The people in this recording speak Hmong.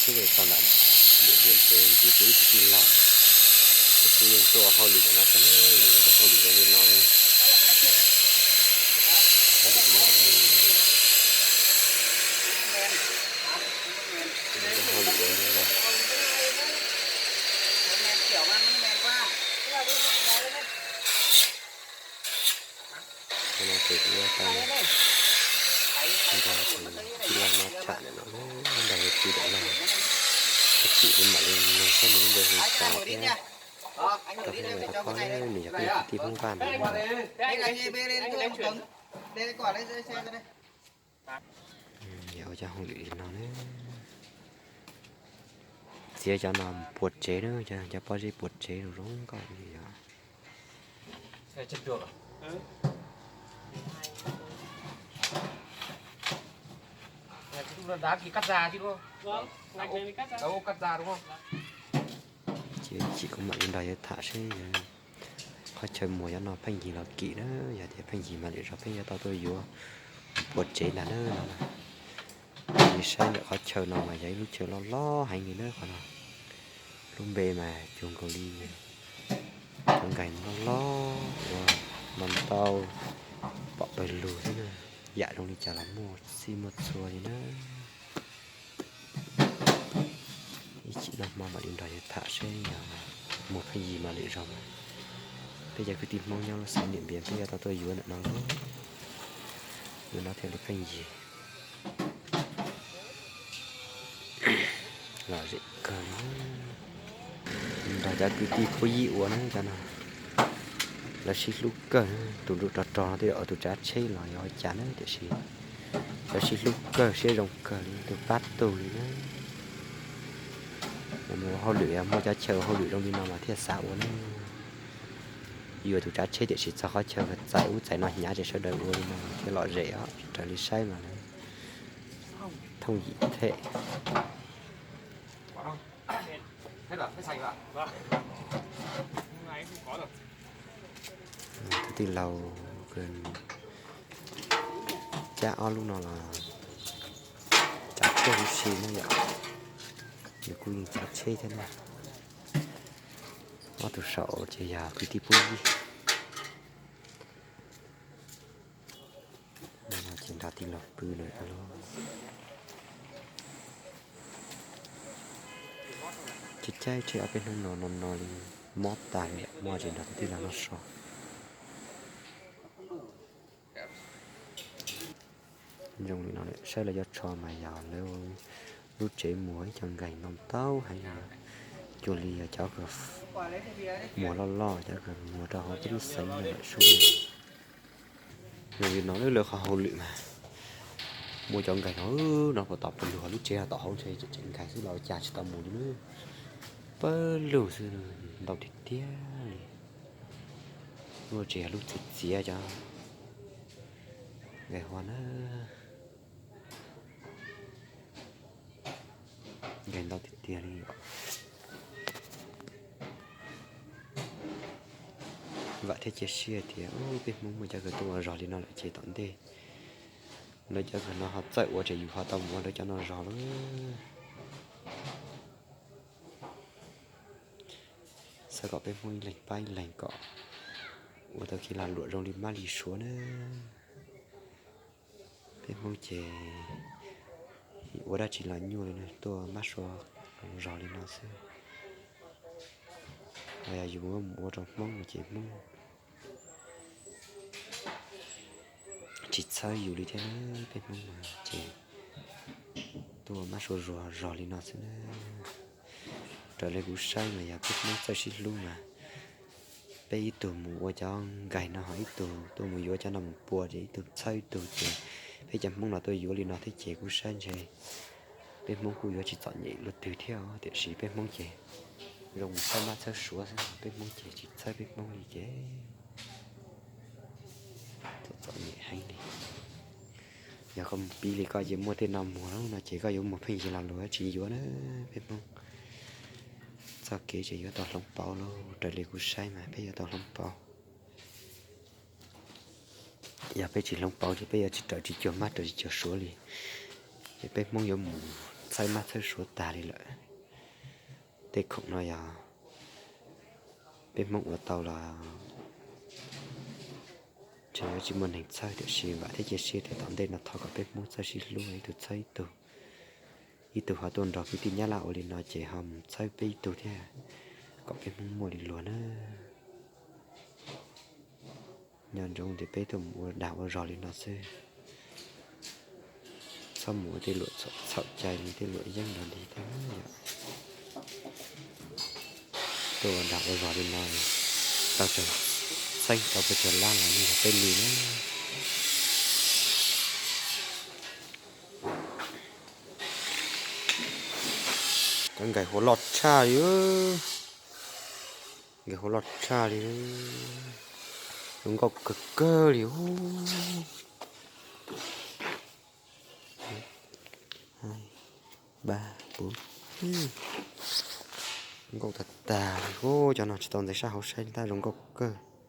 Xub tos nram Diam Npias ces ntsib kuv ib tug tij laug, nws kuj yeej tuaj ua hauj lwm ntawm no thiab, nws ua cov hauj lwm zoo li no na. Hauj lwm zoo li no. Qhov no ces kuv yuav tau nrog tus tij laug no tham ntawm no, nrog yawg Txi ntawm no, ib chim kuv mam li nug saib nws lub npe hu cas thiab. Rau peb mloog tau paub na, nws yog peb kwv tij Hmoob Vaj ntawm no. Yog ua cov hauj lwm li no na. Txiav cov no mus puas tsev na, cov pob zeb puas tsev zoo zoo nkauj li yog. Ces ib chim kuv mam li nrog yawg tham seb qhov chaw muag cov no pheej yig los kim na, yog tias pheej yig mas lwm zaus peb yuav tau tuaj yuav puas tsev ntag na no. Li saib ntawm qhov chaw no mas yog ib lub chaw loj loj heev li na qhov no. Lub npe mas cuag nkaus li cov nkais loj loj uas no ntau pom pawg lug xwb na. Yam zoo li cas los muaj txhij muaj txhua li na. Ib chim noj hmo mam li nrog yawg tham seb yog muag pheej yig mas lwm zaus mas peb cov kwv tij Hmoob nyob lub xeev Diam Npias peb yuav tau tuaj yuav ntawm no lauj. Yuav no thiaj li pheej yig. Lom zem kawg li. Nrog cov kwv tij Phuj Yij ua na cov no, lawv sib hlub kawg. Tus nruj rog rog no twb yog tus tsav tsheb los yog ua cas na, tiam sis lawv sib hlub kawg siab zoo kawg li, tus pab tug li na. Mus ua hauj lwm, muaj cov chaw ua hauj lwm zoo li no mas thiaj xav ua na. Yuav tus tsav tsheb tiam sis txog qhov chaw txais ub txais no hnyav ces sawv daws ua li no thiaj lom zem os. Raws li saib mas lawv thooj yim them. Tus tij laug cab ob lub no los cab tuaj huv si na yom. Nws kuj yeej tsav tsheb thiab na. Ob tug saum ces yog kwv tij Phuj Yij. Ces nrog tij laug pw lawm lauj. Ces caij tsheb ob peb hnub no no no li mob tas li, muaj tsis nrog tus tij laug no so. Zoo li no saib lawv cov tsho mas yog lawv lub tsev muag ib co nkaig ntau ntau heev li, cuag li yog cov muag loj loj, cov muag rau hauv peb lub xeev no lawm sub. Zoo li no lawv qhov hauj lwm mas muaj cov nkaig no, no puas tom pawg lug, lub tsev no tom hauv ntshe tseem nkaig xwb los ua cas tsis tau mus li na. Pawg lug xwb, ntau tiag tiag li. Lub tsev yog lub txiav txiav cov nkaig hua na. Nkaig ntau tiag tiag li. Vam thiab cia siab tias peb Hmoob muaj cov kws tuaj ua zog li no lawm ces tom ntej lawv cov kws no ho txawj ua ces yus ho tau mus ua lawv cov no zog lawm. Xav kom peb Hmoob ib leeg pab ib leeg kom ua tau kev lag luam zoo li mab li suav na. Peb Hmoob ces ua dab tsi los nyuaj li na, tuaj mab sua zog li no xwb. Yog yus mus ua rau Hmoob no ces Hmoob tsis txhawb yus li thiab na. Peb Hmoob no ces tuaj mab sua zog li no xwb na. Raws li kuv saib mas yog peb Hmoob txawj sib hlub mas peb ib tug mus ua cov nkaig no ho ib tug tuaj mus yuav cov no mus pua ces ib tug txhawb ib tug ces peb cov Hmoob no tuaj yuav li no thiab ces kuv saib ntshe peb Hmoob kuj yuav tsis txom nyem luaj twg thiab os. Tiam sis peb Hmoob ces zoo mus txhawb mab txhawb suav xwb, peb Hmoob ces tsis txhawb peb Hmoob li ces txom nyem heev li. Yog koj mus pib li koj ces muaj tej no muag lawm no ces koj yuav muag pheej yig los luag tsis yuav na. Peb Hmoob txoj kev ces yuav tau hloov pauv lauj, raws li kuv saib mas peb yuav tau hloov pauv. Yog peb tsis hloov pauv ces peb yuav tsis raws tsis cuag mab raws tsis cuag suav li. Ces peb Hmoob yuav mus Txhawb mab txhawb suav tag li lawm. Tej khoom no yog peb Hmoob ua tau los tseem yuav tsis muaj neeg txhawb, tiam sis vam thiab cia siab tias tom ntej no thov kom peb Hmoob txawj sib hlub ib tug txhawb ib tug. Ib tug ho tuaj nrog kwv tij Nyab Laj ua li no ces ho mus txhawb peb ib tug thiab, kom peb Hmoob muaj li luag na. Nco ntsoov tias peb tuaj mus ua dag ua zog li no xwb, txhob mus ua tej luam txhaum cai li, tej luam yeeb nrog li thiab yom. Tuaj ua dag ua zog li no tau txheeb tau pes tsawg lab los yeej yog peb li na. Cov nkais huam loj tshaj li, nkais huam loj tshaj li, zoo nkauj kawg kawg li. Nkauj tag tag li, cov no tsis tau ntxeev sab hauv saib li tab zoo nkauj kawg.